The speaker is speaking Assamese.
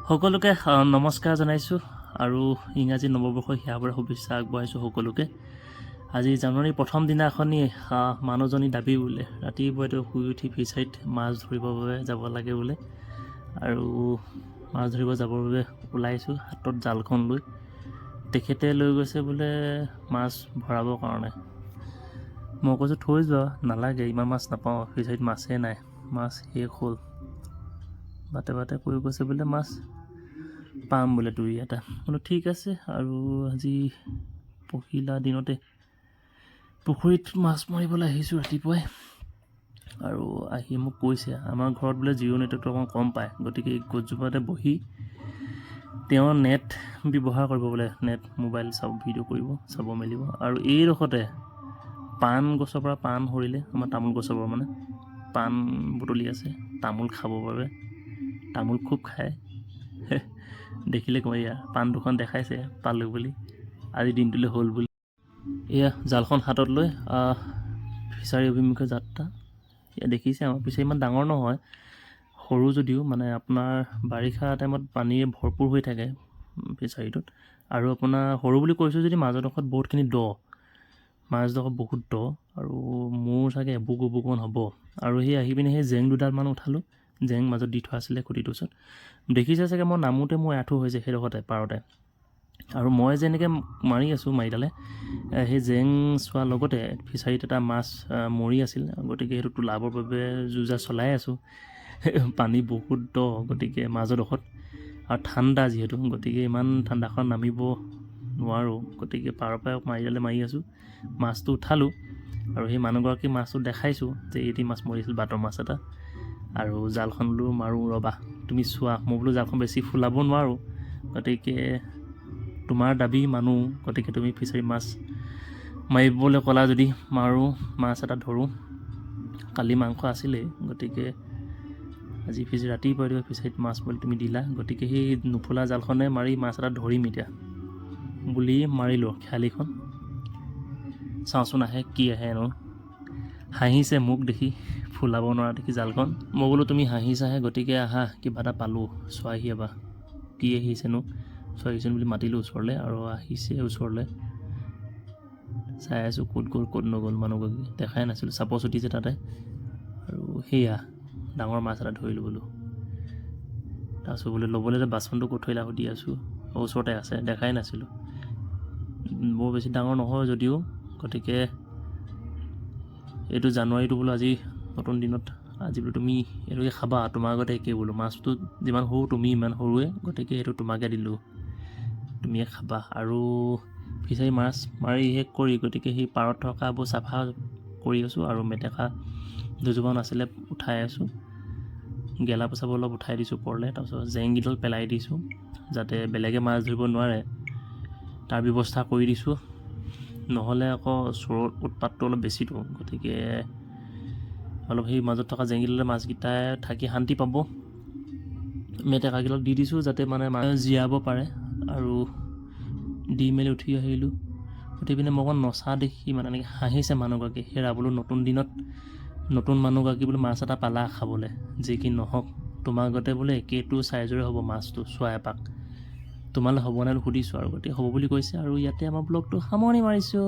সকলোকে নমস্কাৰ জনাইছোঁ আৰু ইংৰাজী নৱবৰ্ষৰ হিয়াভৰা শুভেচ্ছা আগবঢ়াইছোঁ সকলোকে। আজি জানুৱাৰীৰ প্ৰথম দিনাখনি মানুহজনী দাবী বোলে ৰাতিপুৱাই তেওঁ শুই উঠি ফিচাৰীত মাছ ধৰিবৰ বাবে যাব লাগে বোলে। আৰু মাছ ধৰিব যাবৰ বাবে ওলাইছোঁ হাতত জালখন লৈ। তেখেতে লৈ গৈছে বোলে মাছ ভৰাবৰ কাৰণে। মই কৈছোঁ, থৈ যোৱা, নালাগে, ইমান মাছ নাপাওঁ, ফিচাৰীত মাছেই নাই, মাছ শেষ হ'ল। বাটে বাটে কৈ গৈছে বোলে মাছ পাম বোলে দুই এটা। বোলো ঠিক আছে। আৰু আজি পহিলা দিনতে পুখুৰীত মাছ মাৰিবলৈ আহিছোঁ ৰাতিপুৱাই। আৰু আহি মোক কৈছে, আমাৰ ঘৰত বোলে জিঅ' নেটৱৰ্কটো অকণ কম পায়, গতিকে এই গছজোপাতে বহি তেওঁ নেট ব্যৱহাৰ কৰিব বোলে, নেট মোবাইল চাব, ভিডিঅ' কৰিব, চাব মেলিব। আৰু এইডোখৰতে পাণ গছৰ পৰা পাণ সৰিলে, আমাৰ তামোল গছৰ পৰা মানে পাণ বুটলি আছে তামোল খাবৰ বাবে। তামোল খুব খায় দেখিলে কওঁ। এয়া পাণ দুখন দেখাইছে পালোঁ বুলি, আজি দিনটোলৈ হ'ল বুলি। এয়া জালখন হাতত লৈ ফিচাৰী অভিমুখে যাত্ৰা। এয়া দেখিছে, আমাৰ ফিচাৰী ইমান ডাঙৰ নহয়, সৰু যদিও মানে আপোনাৰ বাৰিষা টাইমত পানীৰে ভৰপূৰ হৈ থাকে ফিচাৰীটোত। আৰু আপোনাৰ সৰু বুলি কৈছোঁ যদি মাজডোখৰত বহুতখিনি দ, মাজডোখৰ বহুত দ আৰু মোৰ চাগে এবুকু এবুকুমান হ'ব। আৰু সেই আহি পিনে সেই জেং দুডালমান উঠালোঁ, জেং মাজত দি থোৱা আছিলে খুঁটিটোৰ ওচৰত। দেখিছে চাগে, মই নামোতে মোৰ এআঁঠু হৈছে সেইডোখৰতে পাৰতে। আৰু মই যেনেকৈ মাৰি আছোঁ মাৰিডালে, সেই জেং চোৱাৰ লগতে ফিচাৰীত এটা মাছ মৰি আছিল, গতিকে সেইটো তোলাবৰ বাবে যো-জা চলাই আছোঁ। পানী বহুত দ, গতিকে মাজডোখৰত আৰু ঠাণ্ডা যিহেতু, গতিকে ইমান ঠাণ্ডাখনত নামিব নোৱাৰোঁ। গতিকে পাৰৰ পৰাই মাৰিডালে মাৰি আছোঁ, মাছটো উঠালোঁ আৰু সেই মানুহগৰাকী মাছটো দেখাইছোঁ যে এইটি মাছ মৰিছিল, বাটৰ মাছ এটা। আৰু জালখন বোলো মাৰোঁ ৰ'বা, তুমি চোৱা। মই বোলো জালখন বেছি ফুলাব নোৱাৰোঁ, গতিকে তোমাৰ দাবী মানুহ, গতিকে তুমি ফিচাৰী মাছ মাৰিবলৈ ক'লা যদি মাৰোঁ, মাছ এটা ধৰোঁ। কালি মাংস আছিলেই, গতিকে আজি ৰাতিপুৱাই ৰাতিপুৱাই ফিচাৰীত মাছ বুলি তুমি দিলা, গতিকে সেই নুফুলা জালখনে মাৰি মাছ এটা ধৰিম এতিয়া বুলি মাৰিলোঁ খেৱালিখন। চাওঁচোন আহে কি আহে নো। হাঁহিছে মোক দেখি, ফুলাব নোৱাৰা দেখি জালখন। মই বোলো তুমি হাঁহিছাহে, গতিকে আহা, কিবা এটা পালোঁ, চোৱাহি এবাৰ কি আহিছেনো, চোৱাহিচোন বুলি মাতিলোঁ ওচৰলৈ আৰু আহিছে ওচৰলৈ। চাই আছোঁ ক'ত গ'ল ক'ত নগ'ল, মানুহগৰাকী দেখাই নাছিলোঁ, চাপৰ উঠিছে তাতে। আৰু সেয়া ডাঙৰ মাছ এটা ধৰিলোঁ বোলো। তাৰপিছত বোলে ল'বলৈ যে বাচনটো ক'ত থৈলা সুধি আছোঁ, ওচৰতে আছে, দেখাই নাছিলোঁ। বৰ বেছি ডাঙৰ নহয় যদিও, গতিকে এইটো জানুৱাৰীটো বোলো আজি নতুন দিনত আজি বোলো তুমি এইটোকে খাবা, তোমাৰ আগতে একেই বোলো, মাছটো যিমান সৰু তুমি ইমান সৰুৱে, গতিকে সেইটো তোমাকে দিলোঁ, তুমিয়ে খাবা। আৰু ফিচাৰী মাছ মাৰি শেষ কৰি গতিকে সেই পাৰত থকাবোৰ চাফা কৰি আছোঁ আৰু মেটেকা দুজোপামান আছিলে উঠাই আছোঁ, গেলা পচাবোৰ অলপ উঠাই দিছোঁ ওপৰলৈ। তাৰপিছত জেংকেইডাল পেলাই দিছোঁ যাতে বেলেগে মাছ ধৰিব নোৱাৰে, তাৰ ব্যৱস্থা কৰি দিছোঁ। নহ'লে আকৌ চোৰৰ উৎপাতটো অলপ বেছিতো, গতিকে অলপ সেই মাজত থকা জেংকেইডালে মাছকেইটাই থাকি শান্তি পাব। মেটেকাকেইডাল দি দিছোঁ যাতে মানে মাছ জীয়াব পাৰে। আৰু দি মেলি উঠি আহিলোঁ। উঠি পিনে মই অকণ নচা দেখি মানে এনেকৈ হাঁহিছে মানুহগৰাকী। হেৰা বোলো, নতুন দিনত নতুন মানুহগৰাকী বোলো মাছ এটা পালা খাবলৈ, যি কি নহওক তোমাৰ আগতে বোলে একেটো চাইজৰে হ'ব মাছটো, চোৱা এপাক তোমালৈ হ'ব নাই সুধিছোঁ আৰু গতিকে হ'ব বুলি কৈছে। আৰু ইয়াতে আমাৰ ব্লগটো সামৰণি মাৰিছোঁ।